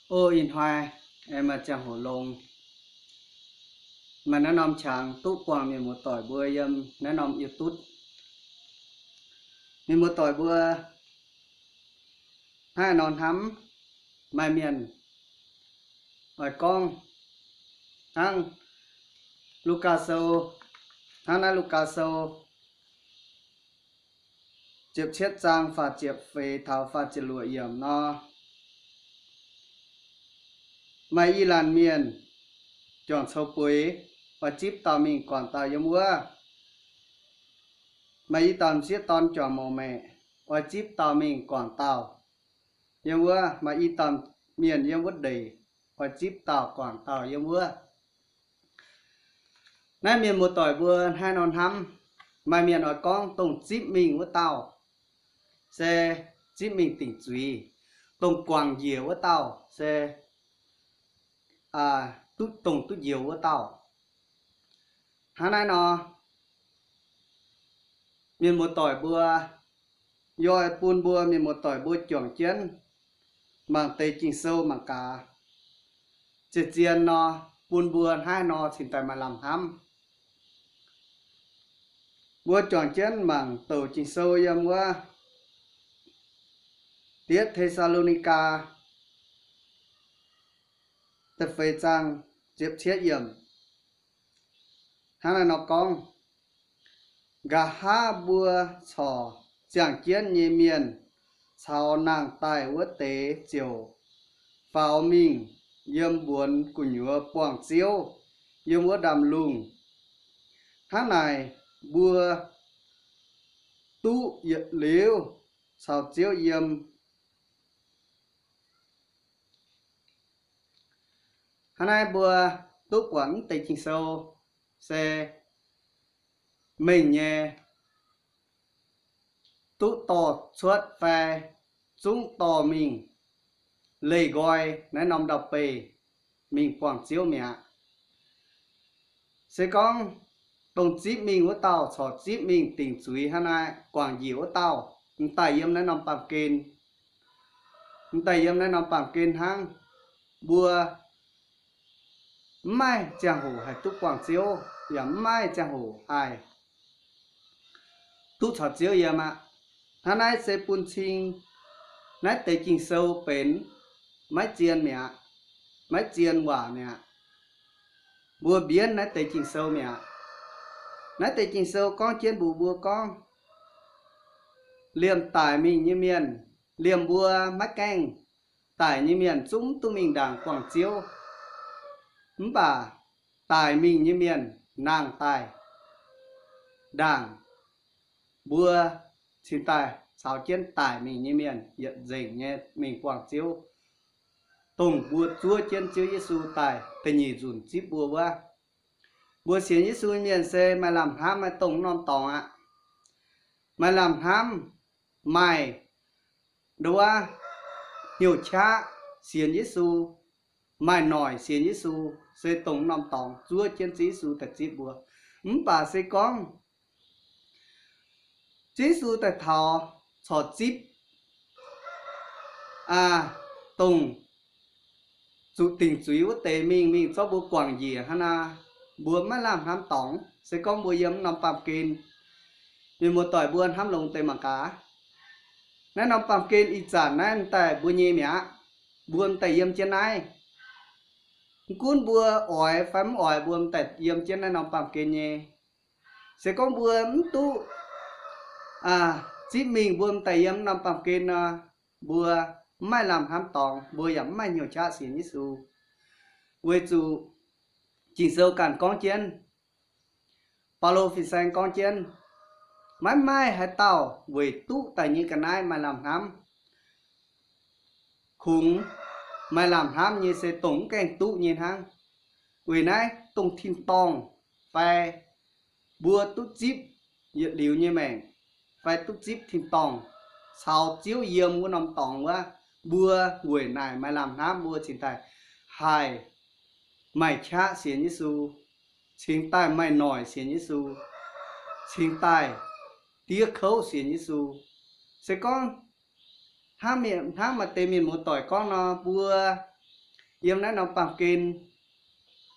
O ih hnoi, aengx maaih ziangh hoc longx, maaih naaiv norm qangx duqv buangh mienh muoz-doic mbuo yiem naaiv norm yietc dutv. Mienh muoz-doic mbuo, hnangv nor hnamv, maaih mienh oix gorngv hnangv Lugaa Sou, hnangv naaiv Lugaa Sou ziepc cietv zaang faah ziepc feix taux faah ziepc luoqc yiemc nor, maaih i laanh mienh juangc cou bueix, oix zipv dauh mingh guangc dauh yiem wuov. Maaih i dauh m'sieqv dorn juangc mouc maeqc, oix zipv dauh mingh guangc dauh yiem wuov. Maaih i dauh mienh yiem wuov ndeic, oix zipv dauh guangc dauh yiem wuov. Naaiv mienh muoz-doic mbuo hnangv nor hnamv, maaih mienh oix gorngv dongh zipv mingh wuov dauh se zipv mingh dingc zuiz, dongh guangc njiec wuov dauh se duqv, dongh duqv njoux wuov dauh. Hnangv naaiv nor, mienh muoz-doic mbuo, yie oix bun mbuo mienh muoz-doic mbuo juangc jienv mangc deix Ging-Sou mangc gaax. Ziec zien nor, bun mbuo hnangv nor cingx daaih maaih lamh hnamv. Mbuo juangc jienv mangc douc Ging-Sou yiem wuov Diev Te^saa^lo^ni^gaa da'feix zaang ziepc cietv yiemc. Hnangv naaiv nor gorngv, Nqa'haav mbuo corc ziangh jienv nyei mienh caux nangh daaih wuov deix ziouc faaux mingh yiem mbuonx gu'nyuoz buangh Ziouv yiem wuov ndaamv-lungh. Hnangv naaic, mbuo duqv yietc liuz caux Ziouv yiem. Hnangv naaiv mbuo duqv buatc mv deix Ging-Sou se mengh nyei duqv dorh cuotv fai zungv dorh mingh leih nqoi naaiv norm ndau-beih mingh buangh Ziouv mi'aqv. Se gorngv dongh zipv mingh wuov dauh corc zipv mingh dingc zuiz hnangv naaiv, guangc njiec wuov dauh m'daaih yiem naaiv norm baamh gen, m'daaih yiem naaiv norm baamh gen hnangv, mbuo mv maaih ziangh hoc haih duqv buangh Ziouv, yaac mv maaih ziangh hoc haih duqv caux Ziouv yiem aqv. Hnangv naaiv se bun cing naaiv deix Ging-Sou benx maiv zien mi'aqv, maiv zien waac mi'aqv. Mbuo mbienv naaiv deix Ging-Sou mi'aqv. Naaiv deix Ging-Sou gorngv jienv mbuox mbuo gorngv, liemh daic mingh nyei mienh, liemh mbuo maiv gaengh daic nyei mienh zungv duqv mingh ndaangc buangh Ziouv. Mv baac daic mingh nyei mienh nangh daaih ndaangc, mbuo cingx daaih caux jienv daic mingh nyei mienh yietc nzengc nyei mingh buangh Ziouv, dongh mbuo zuov jienv Ziouv Yesu daaih da'nyeic nzunc zipv mbuo wuov. Mbuo sienx Yesu mienh se maaih lamh hnamv, maaih dongh norm dorngx aqv. Maaih lamh hnamv, maaih nduov hnyouv qaqv sienx Yesu, maaih noic sienx Yesu, se dongh norm dorngx zuov jienv Ziouv Yesu daaih zipv mbuo. Mv baac se gorngv Ziouv Yesu daaih taux corc zipv, aa, dongh zuqc dingc zuiz wuov deix mingh, mingh zorqv mbuo guangc njiec hnangv naaic, mbuo maiv lamh hnamv dorngx. Se gorngv mbuo yiem norm baamh gen, mienh muoz-doic mbuo hnamv longx deix mangc gaax. Naaiv norm baamh gen ih zanc naaiv m'daaih mbuo nyei mi'aqv. Mbuo m'daaih yiem jienv naaiv. Mv gunv mbuo oix fai mv oix, mbuo m'daaih yiem jienv naaiv norm baamh gen nyei. Se gorngv mbuo mv duqv zipv mingh mbuo m'daaih yiem norm baamh gen nor, mbuo mv maaih lamh hnamv dorngx, mbuo yaac mv maaih hnyouv qaqv sienx Yesu. Weic zuqc Ging-Sou ganh gorngv jienv, Baulo fin-saeng gorngv jienv, maiv maaih haaix dauh weic duqv daaih nyei ga'naaiv maaih lamh hnamv. Kungx maaih lamh hnamv nyei se dongh mv gaengh duqv nyei hnangv. Weic naaiv dongh tin-dorngh fai mbuo duqv zipv yietc liuz nyei maengc, fai duqv zipv tin-dorngh caux Ziouv yiem wuov norm dorngx wuov, mbuo weic naaic maaih lamh hnamv mbuo cingx daaih haih maaih qaqv sienx Yesu, cingx daaih maaih noic sienx Yesu, cingx daaih diev kouv sienx Yesu. Se gorngv hnangv maaih deix mienh muoz-doic gorngv nor, mbuo yiem naaiv norm baamh gen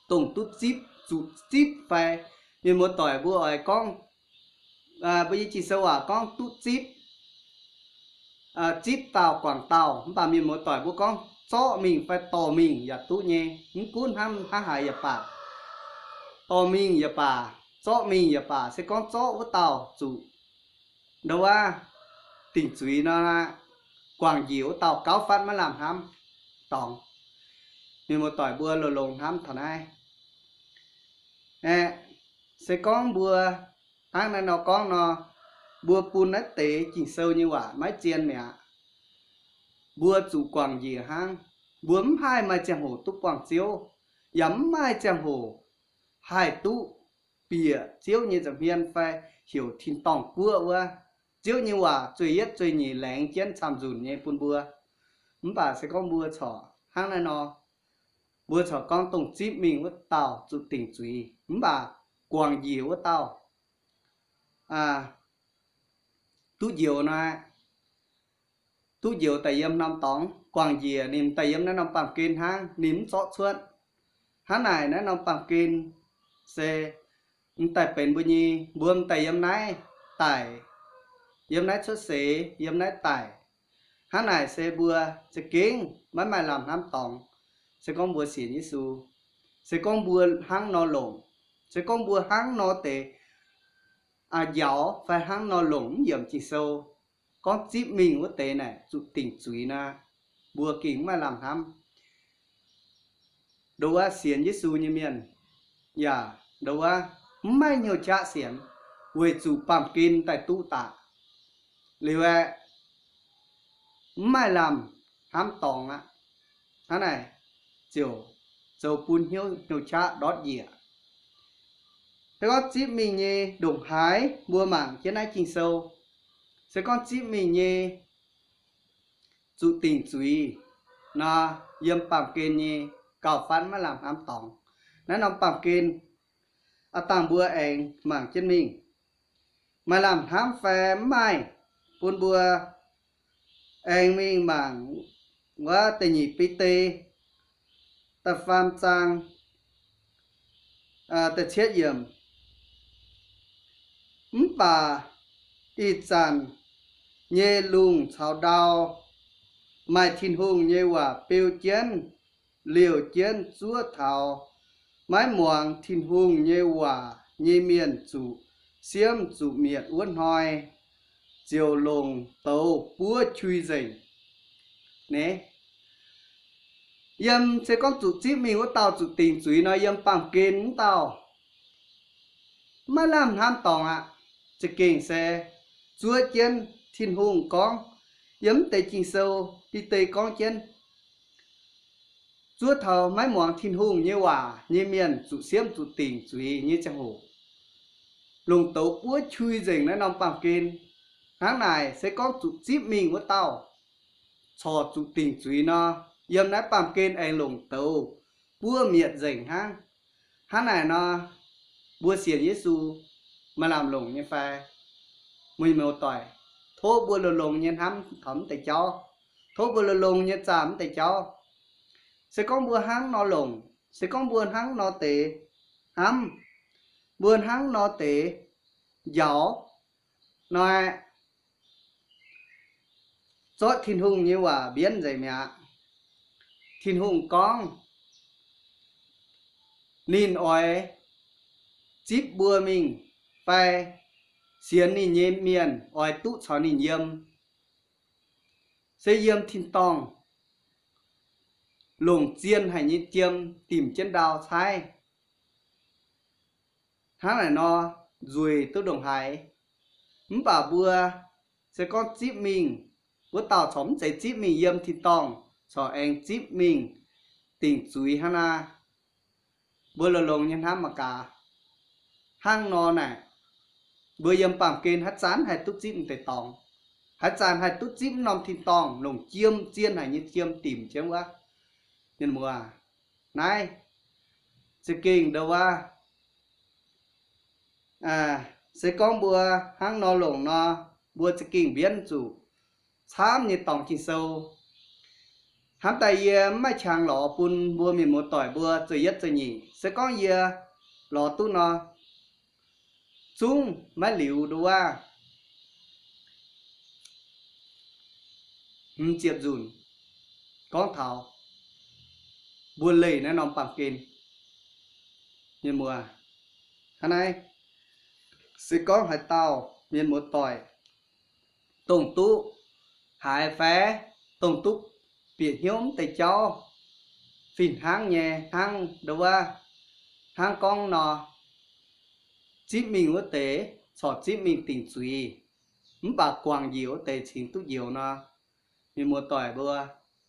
dongh duqv zipv, zuqc zipv fai mienh muoz-doic mbuo oix gorngv, mbuo nyei Ging-Sou waac gorngv duqv zipv, zipv dauh guangc dauh, mv baac mienh muoz-doic mbuo gorngv zorqv mingh fai dorh mingh yaac duqv nyei. Mv gunv hnangv, hnangv haaix yaac baac, dorh mingh yaac baac, zorqv mingh yaac baac, se gorngv zorqv wuov dauh zuqc ndo wuov dingc zuiz nor, guangc njiec wuov dauh gauh fatv maiv lamh hnamv dorngx. Mienh muoz-doic mbuo longx-longx hnamv taux naaiv aeqv, se gorngv mbuo hnangv naaiv nor gorngv nor, mbuo bun naaiv deix Ging-Sou nyei waac maiv zien mi'aqv. Mbuo zuqc guangc njiec hnangv. Mbuo mv haih maaih ziangh hoc duqv buangh Ziouv, yaac mv maaih ziangh hoc haih duqv bieqc Ziouv nyei nza'hmien fai heuc tin-dorngh guoqv wuov. Ziouv nyei waac zueih yietv zueih nyeic laengz jienv camv-nzunc nyei bun mbuo. Mv baac se gorngv mbuo corc hnangv naaiv nor, mbuo corc gorngv dongh zipv mingh wuov dauh zuqc dingc zuiz, mv baac guangc njiec wuov dauh duqv njoux nor, duqv njoux daaih yiem norm dorngx, guangc njiec ninh daaih yiem naaiv norm baamh gen hnangv, ninh mv zorqv cuotv. Hnangv naaic naaiv norm baamh gen se m'daaih benx mbuo nyei, mbuo m'daaih yiem naaiv daic, yiem naaiv cuotv seix, yiem naaiv daic. Hnangv naaic se mbuo za'gengh maiv maaih lamh hnamv dorngx. Se gorngv mbuo sienx Yesu, se gorngv mbuo hnangv nor longc, se gorngv mbuo hnangv nor deix njaaux fai hnangv nor longc mv yiemc Ging-Sou, gorngv zipv mingh wuov deix naaic zuqc dingc zuiz nor, mbuo gengh maiv maaih lamh hnamv. Ndo wuov sienx Yesu nyei mienh yaac ndo wuov mv maaih hnyouv qaqv sienx, weic zuqc baamh gen daaih duqv daaih liuz aeqv, mv maaih lamh hnamv dorngx aqv. Hnangv naaic ziouc zoux bun hnyouv hnyouv qaqv ndortv njiec. Se gorngv zipv mingh nyei ndongc haaix mbuo mangc jienv naaiv Ging-Sou, se gorngv zipv mingh nyei zuqc dingc zuiz nor, yiem baamh gen nyei gauh fatv maiv lamh hnamv dorngx. Naaiv norm baamh gen aav dangh mbuo aengx mangc jienv mingh. Maaih lamh hnamv fai mv maaih, bun mbuo aengx mingh mangc wuov da'nyeic Bide da'faam zaang da'cietv yiemc. Mv baac ih zanc nyei lungh caux ndau maaih Tin-Hungh nyei waac beu jienv, liouh jienv zuov taux maiv muangx Tin-Hungh nyei waac nyei mienh zuqc siemv zuqc mietc wuov hnoi, ziouc longc douz buov qui nzengc. Naaiv yiem se gorngv zuqc zipv mingh wuov dauh zuqc dingc zuiz nor, yiem baamh gen wuov dauh maiv lamh hnamv dorngx aqv. Za'gengh se zuov jienv Tin-Hungh gorngv, yiem mv deix Ging-Sou Bide gorngv jienv, zuov taux maiv muangx Tin-Hungh nyei waac nyei mienh zuqc siemv zuqc dingc zuiz nyei ziangh hoc, longc douz buov qui nzengc naaiv norm baamh gen. Hnangv naaic se gorngv zuqc zipv mingh wuov dauh corc zuqc dingc zuiz nor, yiem naaiv baamh gen aengx longc douz buov mietc nzengc hnangv. Hnangv naaic nor, mbuo sienx Yesu maaih lamh longc nyei fai? Mienh muoz-doic, tov mbuo longx-longx nyei hnamv taux mv deix jauv. Tov mbuo longx-longx nyei zaah mv deix jauv. Se gorngv mbuo hnangv nor longc, se gorngv mbuo hnangv nor deix hnamv, mbuo hnangv nor deix njaaux nor, zorqv Tin-Hungh nyei waac mbienv nzengc mi'aqv. Tin-Hungh gorngv ninh oix zipv mbuo mingh fai sienx ninh nyei mienh oix duqv caux ninh yiem, se yiem tin-dorngh longc zien haic nyei jiem dimc jienv ndau caaiv. Hnangv naaic nor, nzueic duqv ndongc haaix. Mv baac mbuo se gorngv zipv mingh, wuov dauh corc mv zeiz zipv mingh yiem tin-dorngh, corc aengx zipv mingh dingc zuiz hnangv naaiv. Mbuo longx-longx nyei hnamv mangc gaax. Hnangv nor naaic, mbuo yiem baamh gen haaix zanc haih duqv zipv m'deix dorngx, haaix zanc haih duqv zipv m'norm tin-dorngh longc jiem, zien haic nyei jiem dimc jienv wuov. Mienh muoz, naaiv za'gengh ndo wuov, se gorngv mbuo hnangv nor longc nor, mbuo za'gengh mbienv zuqc camv nyei dorngx Ging-Sou. Hnamv daaih yie mv maaih qangx lorz bun mbuo mienh muoz-doic mbuo zueiz yietv zueiz nyeic. Se gorngv yie lorz duqv nor, zungv maiv liuz nduov waac, hmz ziepc nzunc gorngv taux mbuo leih naaiv norm baamh gen. Mienh muoz, hnangv naaiv, se gorngv haaix dauh mienh muoz-doic dongh duqv haiz fai dongh duqv bieqc hnyouv mv deix jauv, fih hnangv nyei, hnangv nduov waac, hnangv gorngv nor, zipv mingh wuov deix corc zipv mingh dingc zuiz, mv baac guangc njiec wuov deix cingx duqv njoux nor, mienh muoz-doic mbuo,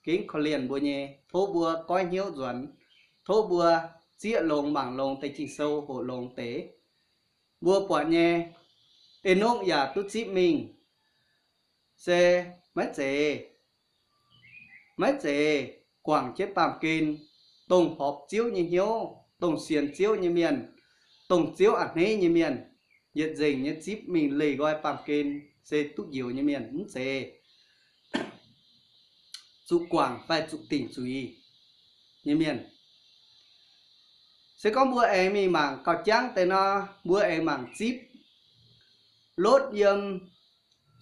gengh korv-lienh mbuo nyei, tov mbuo goiv hnyouv nzuonx, tov mbuo zieqv longx mangc longx deix Ging-Sou, hoqc longx deix. Mbuo buatc nyei, E^nokv yaac duqv zipv mingh, se maiv zeiz, maiv zeiz guangc jienv baamh gen, dongh horpc Ziouv nyei hnyouv, dongh sienx Ziouv nyei mienh, dongh Ziouv a'hneiv nyei mienh, yietc nzengc nyei zipv mingh leih nqoi baamh gen se duqv njoux nyei mienh, mv zeiz zuqc guangc fai zuqc dingc zuiz nyei mienh. Se gorngv mbuo aengx mingh mangc gauh jangv deix nor, mbuo aengx mangc zipv Lotv yiem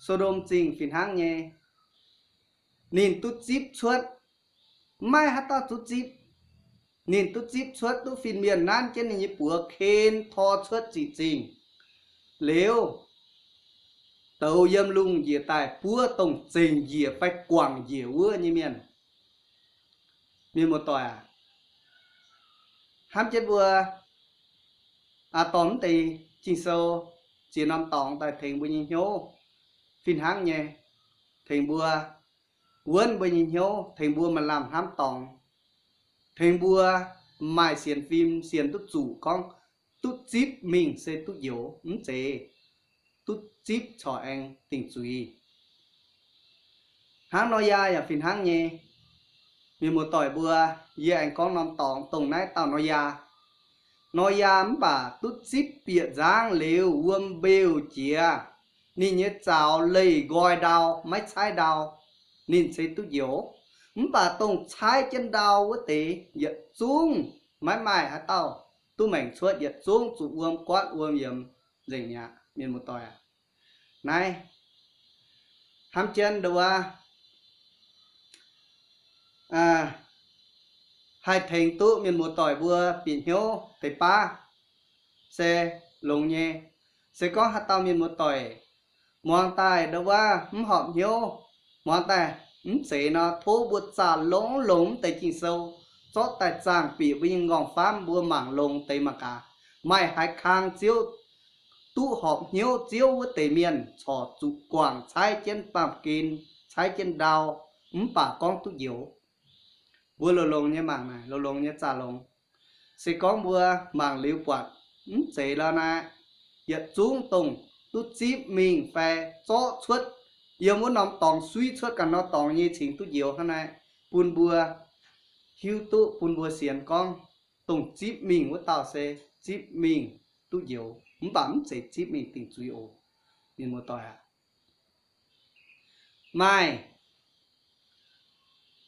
So^ndom Zingh fih hnangv nyei. Ninh duqv zipv cuotv, mv maaih haaix dauh duqv zipv. Ninh duqv zipv cuotv duqv fin-mienh nanv jienv ninh nyei buoz ken tor cuotv ziqc zingh liuz, douz yiem lungh njiec daaih buov dongh zengc njiec fai guangc njiec wuov nyei mienh. Mienh muoz-doic aac, hnamv jienv mbuo aa dorh mv deix Ging-Sou ziex norm dorngx daaih tengx mbuo nyei hnyouv fih hnangv nyei, tengx mbuo wuonv mbuo nyei hnyouv, tengx mbuo maaih lamh hnamv dorngx, tengx mbuo maaih sienx fim sienx duqv zuqc gorngv duqv zipv mingh se duqv njoux, mv zeiz duqv zipv corc aengx dingc zuiz. Hnangv Noyaa yaac fih hnangv nyei. Mienh muoz-doic mbuo, yie aengx gorngv norm dorngx dongh naaiv dauh Noyaa. Noyaa mv baac duqv zipv bieqc nzangv liuz wuom mbeuv jiex, ninh nyei zaux leih nqoi ndau, maiv caaiv ndau, ninh se duqv njoux. Mv baac dongh caaiv jienv ndau wuov deix yietc zungv maiv maaih haaix dauh duqv maengc cuotv, yietc zungv zuqc wuom guaatv wuom yiemx nzengc mi'aqv, mienh muoz-doic aac. Naaiv hnamv jienv nduov, haih tengx duqv mienh muoz-doic mbuo bieqc hnyouv deix baav se longx nyei. Se gorngv haaix dauh mienh muoz-doic muangx daaih nduov mv horpc hnyouv, muangx daaih mv zeiz nor, tov mbuo zaah longx-longx mv deix Ging-Sou, zorqv daaih zaangh bieqc mbuo nyei nqorngv-famv mbuo mangc longx deix mangc gaax, maaih haaix kang Ziouv duqv horpc hnyouv Ziouv wuov deix mienh corc zuqc guangc caaiv jienv baamh gen, caaiv jienv ndau, mv baac gorngv duqv njoux. Mbuo longx-longx nyei mangc naaic, longx-longx nyei zaah longx. Se gorngv mbuo mangc liuz buatc mv zeiz lorqc naaic, yietc zungv dongh duqv zipv mingh fai zorqv cuotv yiem wuov norm dorngx suiv cuotv ganh norm dorngx nyei cingx duqv njoux hnangv naaiv, bun mbuo hiuv duqv, bun mbuo sienx gorngv dongh zipv mingh wuov dauh se zipv mingh duqv njoux, mv baac mv zeiz zipv mingh dingc zuiz oc, mienh muoz-doic aac. Maaih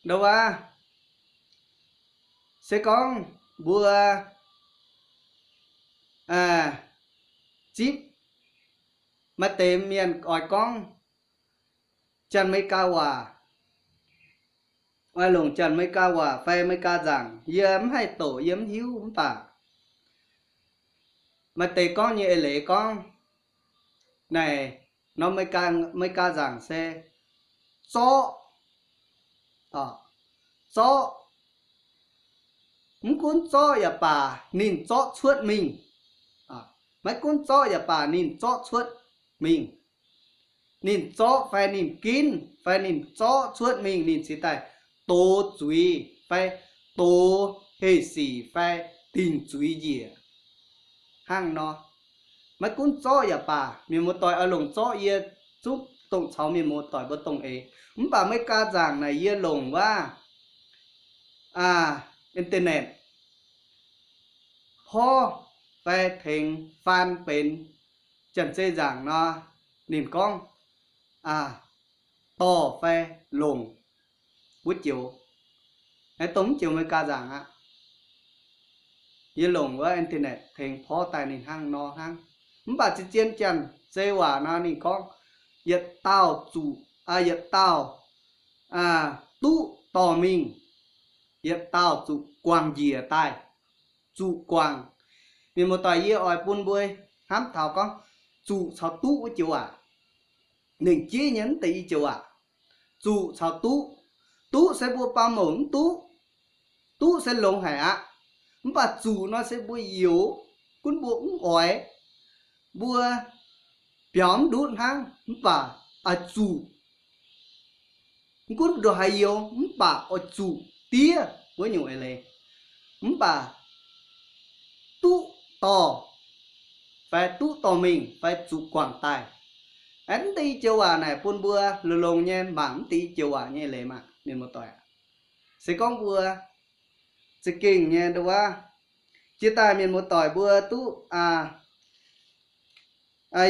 nduov, se gorngv mbuo zipv, maaih deix mienh oix gorngv Janx-Meigaa waac, oix longc Janx-Meigaa waac fai Meigaa nzaangc, yie mv haih doqc, yie mv hiuv, mv baac maaih deix gorngv nyei eix leiz gorngv naaic, norm Meigaa nzaangc se zorqv, zorqv. Mv gunv zorqv yaac baac ninh zorqv cuotv mingh. Maiv gunv zorqv yaac baac ninh zorqv cuotv mingh. Ninh zorqv fai ninh ginv fai ninh zorqv cuotv mingh, ninh cingx daaih dox zuiz fai dox heh sic fai dingc zuiz njiec hnangv nor. Maiv gunv zorqv yaac baac, mienh muoz-doic oix longc zorqv, yie zungv dongh caux mienh muoz-doic mbuo dongh eix. Mv baac Meigaa nzaangc naaic yie longc waac internet porv fai tengx faan benx Janx-Zei nzaangc nor, ninh gorngv dorh fai longc wuov joux. Naaiv dongh mv joux America nzaangc aqv. Yie longc wuov internet tengx porv daaih ninh hnangv nor hnangv. Mv baac zien-zien janx-zei waac nor ninh gorngv, yietc dauh zuqc, yietc dauh duqv dorh mingh, yietc dauh zuqc guangc njiec daaih, zuqc guangc. Mienh muoz-doic, yie oix bun mbuo hnamv taux gorngv zuqc caux duqv wuov joux waac. Lengc jeiv nyei mv deix i joux waac, zuqc caux duqv. Duqv se mbuo baamh mouc mv duqv, duqv se longx haic aqv. Mv baac zuqc nor se mbuo youx, gunv mbuo mv oix, mbuo biaux mv ndutv hnangv, mv baac oix zuqc. Mv gunv ndongc haaix youx mv baac oix zuqc diev wuov nyungc eix leiz. Mv baac duqv dorh, fai duqv dorh mingh fai zuqc guangc daaih. Aeqv, mv deix i joux waac naaic bun mbuo longx-longx nyei mangc mv deix i joux waac nyei eix leiz maah, mienh muoz-doic aac. Se gorngv mbuo za'gengh nyei nduov, jiex daaih mienh muoz-doic mbuo duqv,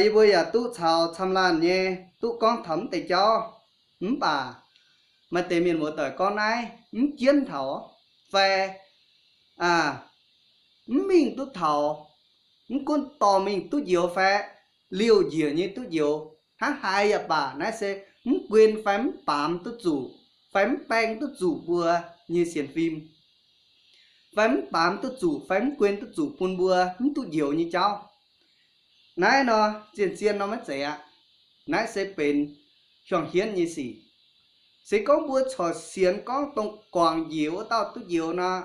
yie mbuo yaac duqv caux camv laanh nyei duqv gorngv taux mv deix jauv. Mv baac maaih deix mienh muoz-doic gorngv naaiv mv jienv taux, fai mv mingh duqv taux, mv gunv dorh mingh duqv njoux fai liouh njiec nyei duqv njoux hnangv haaix yaac baac, naaiv se mv guen fai mv baamz duqv zuqc, fai mv baeng duqv zuqc mbuo nyei sienx fim, fai mv baamz duqv zuqc, fai mv guen duqv zuqc bun mbuo mv duqv njoux nyei jauv. Naaiv nor zien-zien nor maiv zeiz aqv. Naaiv se benx hiuang hienv nyei sic. Se gorngv mbuo corc sienx gorngv dongh guangc njiec wuov dauh duqv njoux nor,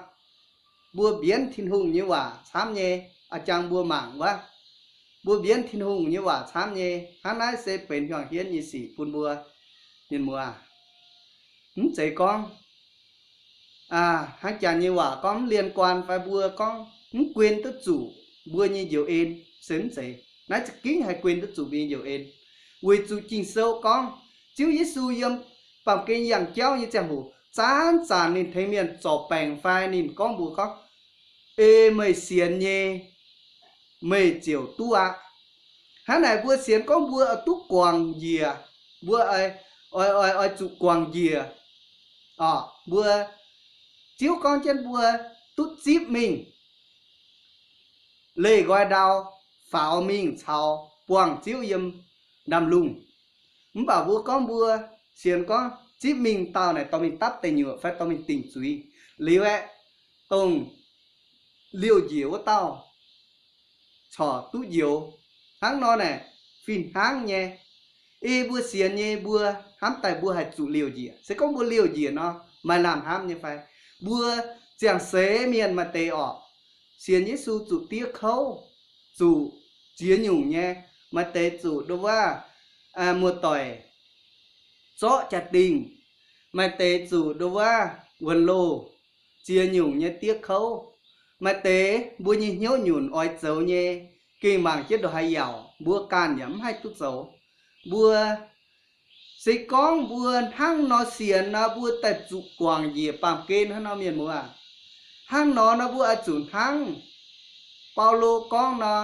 mbuo mbienv Tin-Hungh nyei waac camv nyei, a'jang mbuo mangc wuov, mbuo mbienv Tin-Hungh nyei waac camv nyei. Hnangv naaiv se benx hiuang hienv nyei sic bun mbuo. Mienh muoz, mv zeiz gorngv hnangv janx nyei waac gorngv mv liên quan fai mbuo gorngv mv guen duqv zuqc mbuo nyei njoux en, se mv zeiz. Naaiv za'gengh haih guen duqv zuqc mbuo nyei njoux en, weic zuqc Ging-Sou gorngv Ziouv Yesu yiem baamh gen yangh jauv nyei ziangh hoc, zanc-zanc ninh tengx mienh zorc baengc fai ninh gorngv mbuox gorngv, Ei meih sienx nyei, meih ziouc duqv aqv. Hnangv naaic mbuo sienx gorngv mbuo oix duqv guangc njiec, mbuo oix, oix, oix zuqc guangc njiec, mbuo, Ziouv gorngv jienv mbuo duqv zipv mingh, leih nqoi ndau, faaux mingh caux buangh Ziouv yiem ndaamv-lungh. Mv baac mbuo gorngv mbuo sienx gorngv zipv mingh dauh naaic dorh mingh dapv deic nyuoqc fai dorh mingh dingc zuiz. Liuz aeqv, dongh liouh njiec wuov dauh corc duqv njoux. Hnangv nor naaic, fih hnangv nyei, ei mbuo sienx nyei mbuo hnamv daaih mbuo haih zuqc liouh njiec. Se gorngv mbuo liouh njiec nor, maaih lamh hnamv nyei fai? Mbuo ziangh seix mienh maaih deix orqc, sienx Yesu zuqc diev kouv, zuqc ziex nyungc nyei. Maaih deix zuqc nduov wuov, muoz-doic zorqv jaa-dingh. Maaih deix zuqc nduov wuov wuonx loh, ziex nyungc nyei diev kouv. Maaih deix mbuo nyei hnyouv nyunc oix zoux nyei, gengh mangc jienv ndongc haaix yaauc mbuo ganh yaac mv haih duqv zoux. Mbuo se gorngv mbuo hnangv nor sienx nor, mbuo daaih zuqc guangc njiec baamh gen hnangv nor, mienh muoz. Hnangv nor nor mbuo oix zuqc hnangv Baulo gorngv nor,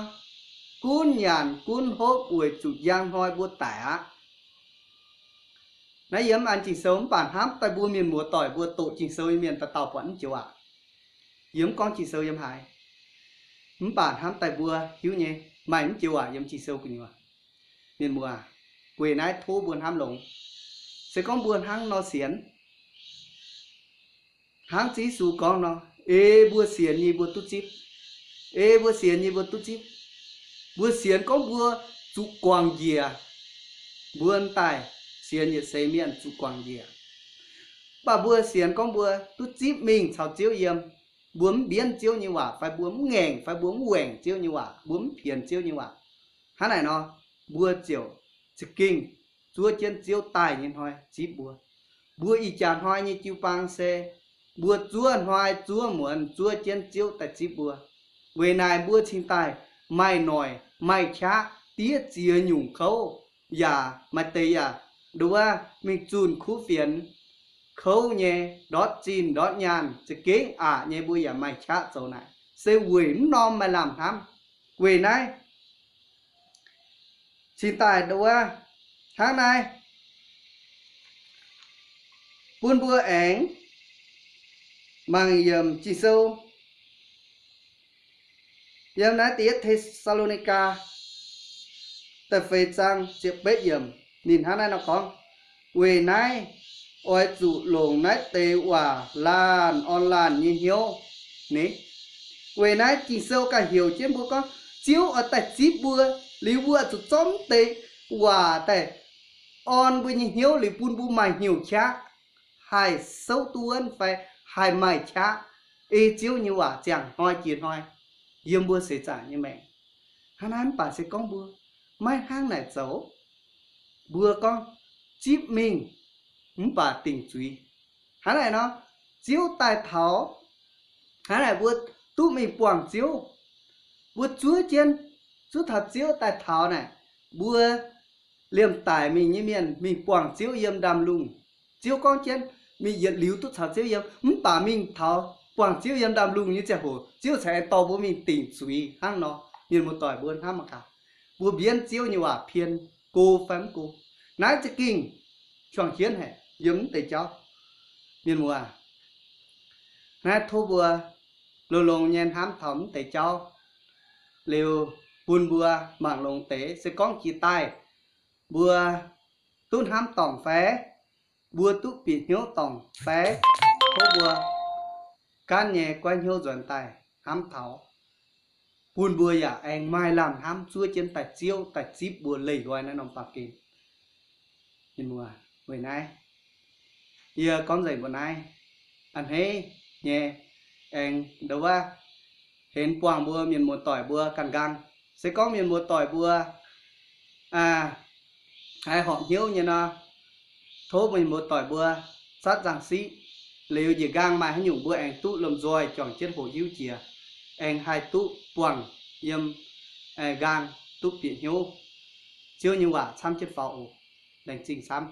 gunv nyanc gunv hopv weic zuqc njang hnoi mbuo daic aqv. Naaiv yiem an Ging-Sou mv baac hnamv daaih mbuo mienh muoz-doic mbuo doqc Ging-Sou nyei mienh dauh dauh buatc mv joux aac. Yie mv gorngv Ging-Sou yiem haaix, mv baac hnamv daaih mbuo hiuv nyei, maaih mv joux aac yiem Ging-Sou gu'nyuoz. Mienh muoz, weic naaiv tov mbuo hnamv longx. Se gorngv mbuo hnangv nor sienx, hnangv Ziouv Yesu gorngv nor, ei mbuo sienx nyei mbuo duqv zipv. Ei mbuo sienx nyei mbuo duqv zipv. Mbuo sienx gorngv mbuo zuqc guangc njiec, mbuo daaih sienx yietc seix mienh zuqc guangc njiec. Mv baac mbuo sienx gorngv mbuo duqv zipv mingh caux Ziouv yiem, mbuo mv mbienv Ziouv nyei waac fai mbuo mv ngaengc fai mbuo mv waengc Ziouv nyei waac, mbuo mv pienx Ziouv nyei waac, hnangv naaic nor, mbuo ziouc za'gengh zuov jienv Ziouv daaih nyei hnoi zipv mbuo. Mbuo ih jaax hnoi nyei jiu-baang se mbuo zuov hnoi zuov muonz zuov jienv Ziouv daaih zipv mbuo. Weic naaic mbuo cingx daaih maaih noic maaih qaqv diev ziex nyungc kouv, yaac maaih deix yaac nduov mingh zunh kuv fienx kouv nyei, ndortv zinh ndortv nyaanh za'gengh aqc nyei, mbuo yaac maaih qaqv zoux naaic se weic mv norm maaih lamh hnamv. Weic naaiv cingx daaih nduov hnangv naaiv, bun mbuo aengx Mangc yiemc Ging-Sou yiem naaiv Da'yietv Te^saa^lo^ni^gaa da'feix zaang ziepc betv yiemc, ninh hnangv naaiv nor gorngv, Weic naaiv oix zuqc longc naaiv deix waac laanh orn laanh nyei hnyouv. Weic naaiv Ging-Sou ganh heuc jienv mbuo gorngv Ziouv oix daaih zipv mbuo, liuz mbuo zuqc zorqv deix waac daaih orn mbuo nyei hnyouv liuz bun mbuo maaih hnyouv qaqv, haih souv duqv wuonv fai haih maaih qaqv, ei Ziouv nyei waac ziangh hnoi jiex hnoi yiem mbuo seix zaangc nyei maengc. Hnangv naaiv mv baac se gorngv mbuo maiv hnangv naaic zoux, mbuo gorngv zipv mingh mv baac dingc zuiz. Hnangv naaic nor, Ziouv daaih taux, hnangv naaic mbuo duqv mingh buangh Ziouv, mbuo zuov jienv, zuov taux Ziouv daaih taux naaic, mbuo liemh daic mingh nyei mienh mingh buangh Ziouv yiem ndaamv-lungh. Ziouv gorngv jienv mingh yietc liuz duqv caux Ziouv yiem, mv baac mingh taux buangh Ziouv yiem ndaamv-lungh nyei ziangh hoc, Ziouv ceix aengx dorh mbuo mingh dingc zuiz hnangv nor. Mienh muoz-doic mbuo hnamv mangc gaax, mbuo mbienv Ziouv nyei waac pien go fai mv go? Naaiv za'gengh juangc hienv haic yiem mv deix jauv. Mienh muoz, naaiv tov mbuo longx-longx nyei hnamv taux mv deix jauv, liuz bun mbuo mangc longx deix. Se gorngv jiex daaih mbuo duqv hnamv dorngc fai mbuo duqv bieqc hnyouv dorngc fai, tov mbuo gaanv nyei goiv hnyouv nzuonx daaih hnamv taux, bun mbuo yaac aengx maaih lamh hnamv zuov jienv daaih Ziouv daaih zipv mbuo leih nqoi naaiv norm baamh gen. Mienh muoz, weic naaiv yie gorngv nzengc mbuo naaiv. A'hneiv nyei aengx ndo wuov henx buangh mbuo mienh muoz-doic mbuo ganh nqaang. Se gorngv mienh muoz-doic mbuo haiz horpc hnyouv nyei nor, tov mienh muoz-doic mbuo zatv nzangc siqv, liuz njiec nqaang maaih haaix nyungc mbuo aengx duqv lomh nzoih juangc jienv hoqc hiuv jiex, aengx haih duqv buangh yiem nqaang duqv bieqc hnyouv. Ziouv nyei waac camv jienv faaux oc. Laengz zingh camv.